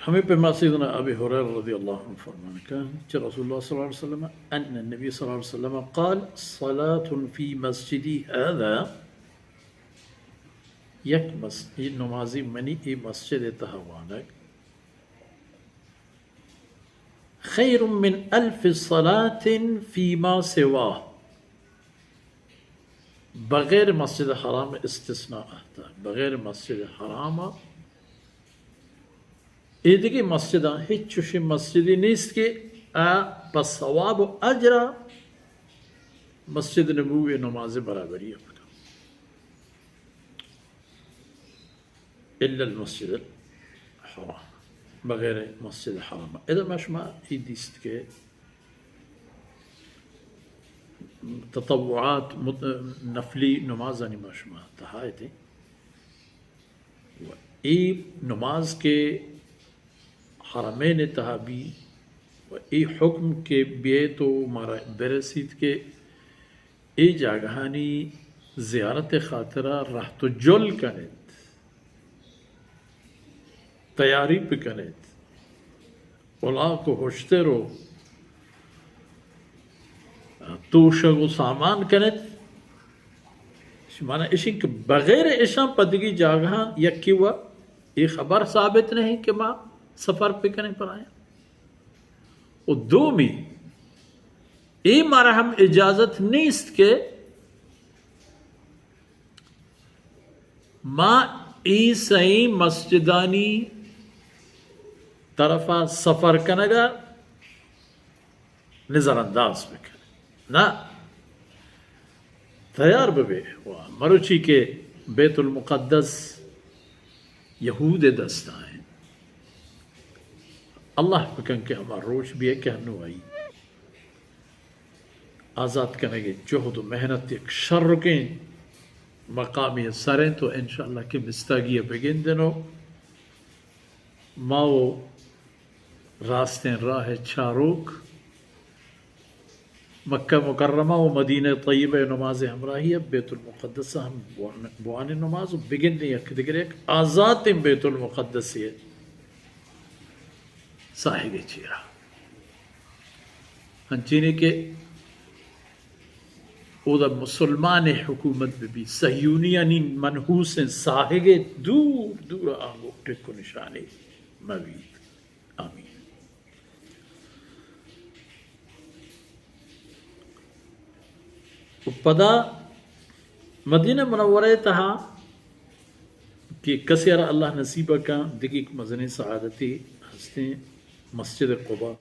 ہمے پیما سیدنا ابی ہریرہ رضی اللہ عنہ فرمان کہ چہ رسول اللہ صلی اللہ علیہ وسلم، ان النبی صلی اللہ علیہ وسلم قال: صلاة فی مسجدی هذا، یک مس-، یک نمازے منی اے مسجد ءِ تہا وانگ، خیر من الف صلاة فیما سواہ، بغیر مسجد حرام استثناء اہتا، بغیر مسجد حرام اے دگہ مسجداں ہچ چوشیں مسجدے نیست کہ آ پہ ثواب و اجرا مسجد نبوی نماز برابری ءَ بکن۔ الا المسجد الحرام، بغیر مسجد حرام۔ ادا ما شما ای دیست کہ تطوعات، مت-، نفلی نمازانی ما شما تہا اتیں۔ و ای نماز کہ حرمین تہا بی و ای حکم کہ بیت و مارا برسیت کہ اے جاگہانی زیارت خاطرا رہت و جل کنیت، تیاری بکنیت، الاک و ہشتر و توشگ و سامان کنیت۔ مانا اشی کہ بغیر اشاں پہ دگی جاگہاں یکی و اے خبر ثابت نہیں کہ ما سفر بکنیں پر آیاں۔ و دومی، اے مارا ہم اجازت نیست کہ ما اے سئیں مسجدانی طرفا سفر کنگا نظر انداز بکنیں۔ نہ، تیار ببے۔ و مروچی کہ بیت المقدس یہود دستا ہیں، اللہ بکن کہ ہما روچ بیئے کہ ہنو آئی آزات کنگے جہد و محنت یک شرکیں مقامی سریں، تو انشاءاللہ کہ مستاگی بگندن و ما و راستیں راہ چاروک مکہ مکرمہ و مدینہ طیبہ نماز ہمراہی بیت المقدس ہم بوان-، بوان نماز و بگندیں یک دگر یک آزاتیں بیت المقدس ساہگ چیرا۔ انچینے کہ اودا مسلمان حکومت بہ بی، صہیونیانی منحوسیں ساہگے دور دور آنگو ٹک و نشانے مہ بیت۔ آمین۔ و پدا مدینہ منورہ تہا کہ کسے را اللہ نصیب کن، دگہ یک مزنیں سعادتے ہستیں مسجد قبا۔